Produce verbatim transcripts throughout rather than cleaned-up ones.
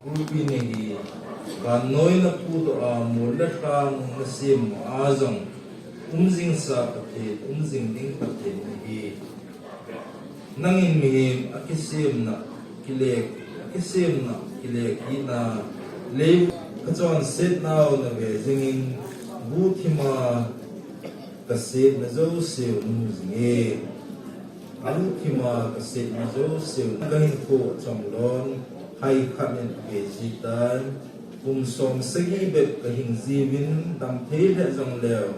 Gulpi nahi, vannoiya phudoh a mol le lhang nasem a jong umjing sa Pathen, umjing ding Pathen nahi. Nangin mihem akisemna, kile, akisemna, kile kitna, lei kachonsetnau nave jingin, guhthima kasetna jouseu namu jinge. Guhthima kasetna jouseu kahinkho chomlon, hai khat in ave jitan, kum som sagi bep kahing jiuvin, damthei lheh jongleu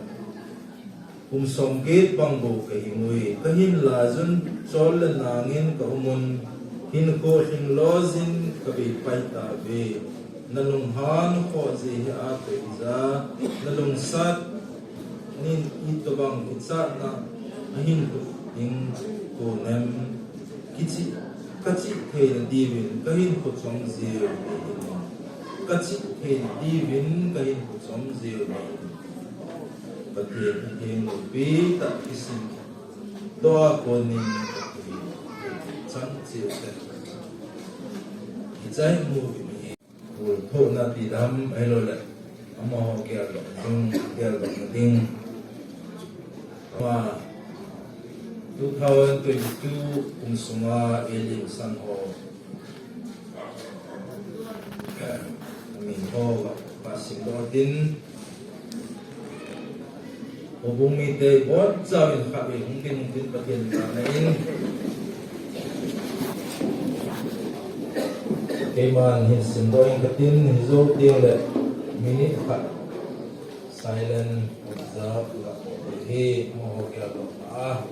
kum som get bang bou kahing ui. Kahin lajun chol le nangin kaumun, hinkho lhinglojin kavei pai tauve. Nalunghan khoh jeh hi atoh hija, nalungsat nin itobang kichatna ahin lut ding tonem. Kichih, kachih theina diuvin kahinkho chom jiu ahi. Kachih theina diuvin kahinkho chom jiu ahi. Pathen atheng loupi tah kisim doh a konin chang cheu te. Kichai mu bi mi. Ul thohna ti dam ahilouleh amaho geldoh jong, geldoh na ding. Ama two thousand twenty-two kum sunga eilimsan ho min ho va, va simdoh tin. Houbung mite ibonchauvin khatvei hung tin, hung tin Pathen thangvahna in. Keiman hin simdoh ing katin, hijou teng le minute khat silent observe la hi amaho geldoh a.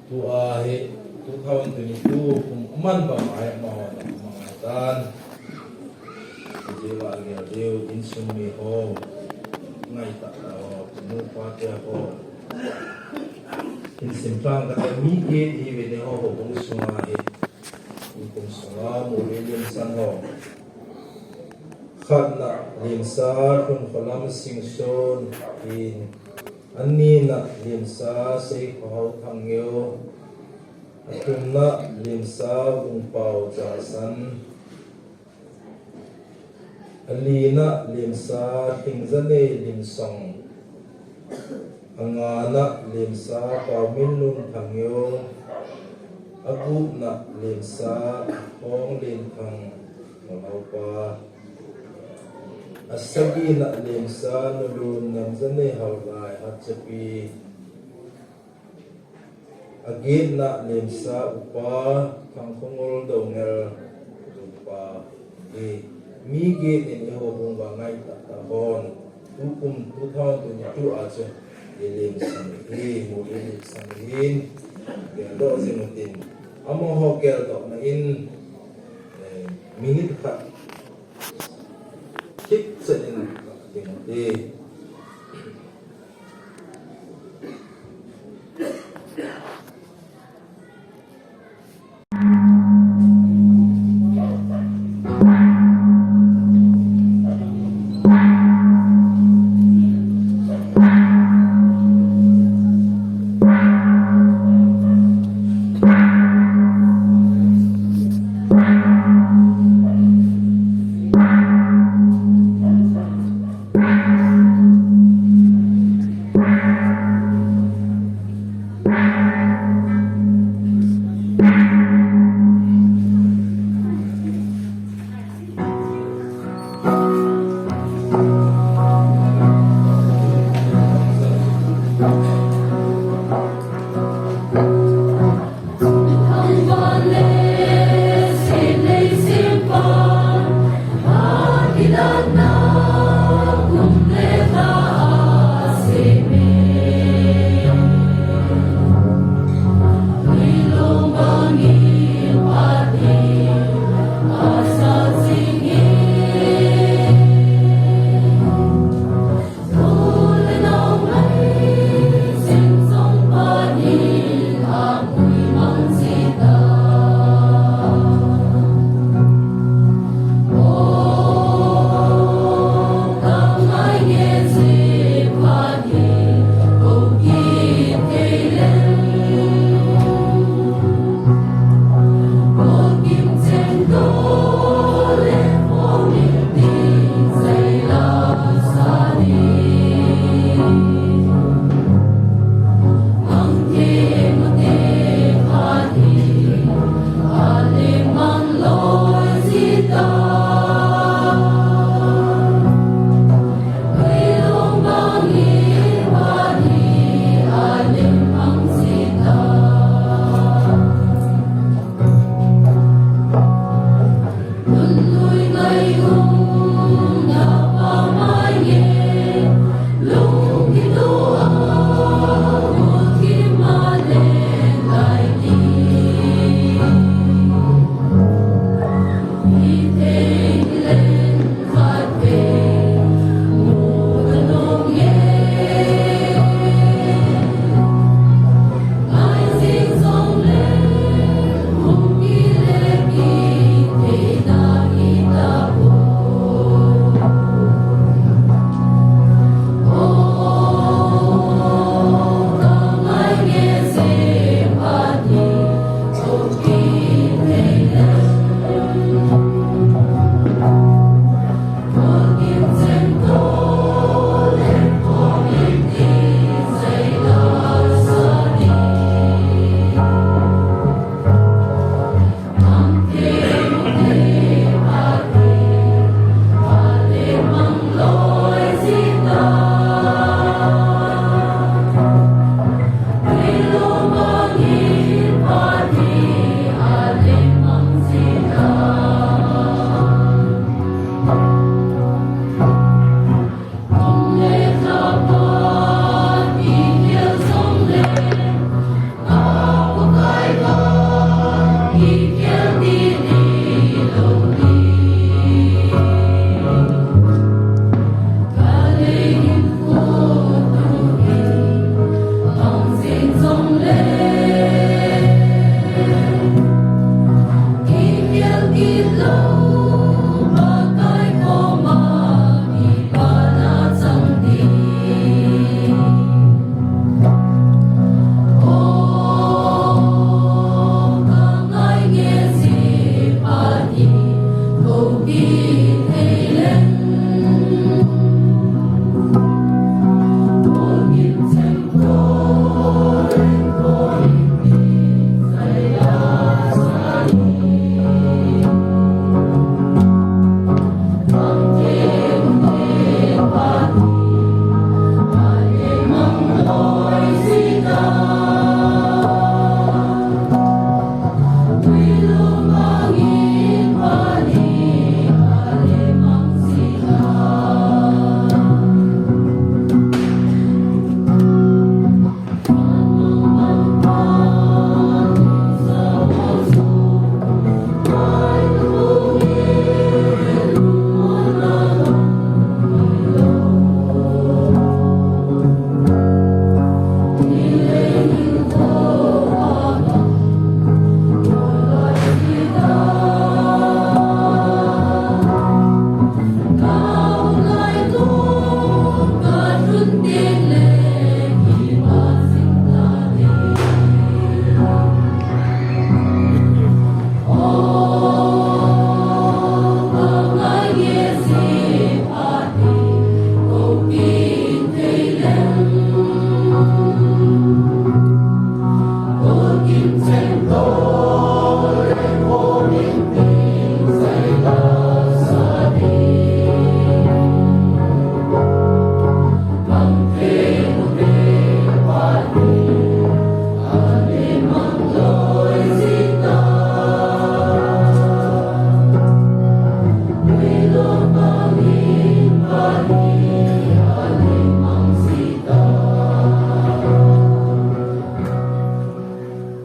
Tua hi two thousand twenty-two kum aman bang a hi amaho na mang tan. Jeh a gel deu insung mi ho, ngaitah tah ho, nupa te ho. Hin simlhang kate mi get ihiuve, neiho houbung sunga hi. Kum sunga mu le limsan ho. Khatna limsa Lhunkholam Singson in, anina limsa Seikhohao Thangngeo, athumna limsa Vungpao Changsan, alina limsa Lhingjanei Limsong, angana limsa Paominlun Thangngeo, agupna limsa Thonglenthang Ngolhaupa, asagina limsa Nulun Ngamjanei Haolai Hatchapi, agetna limsa Upa Thangkhongol Doungel Upa hi. Mi get in eiho hung va ngaitah tah hon. Tukum two thousand twenty-two a chu ilimsan hi, mu ilimsan hin. Geldoh jing utin. Amaho geldohna in, eh, minute khat. Kit chan in ding utin.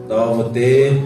Tao mate.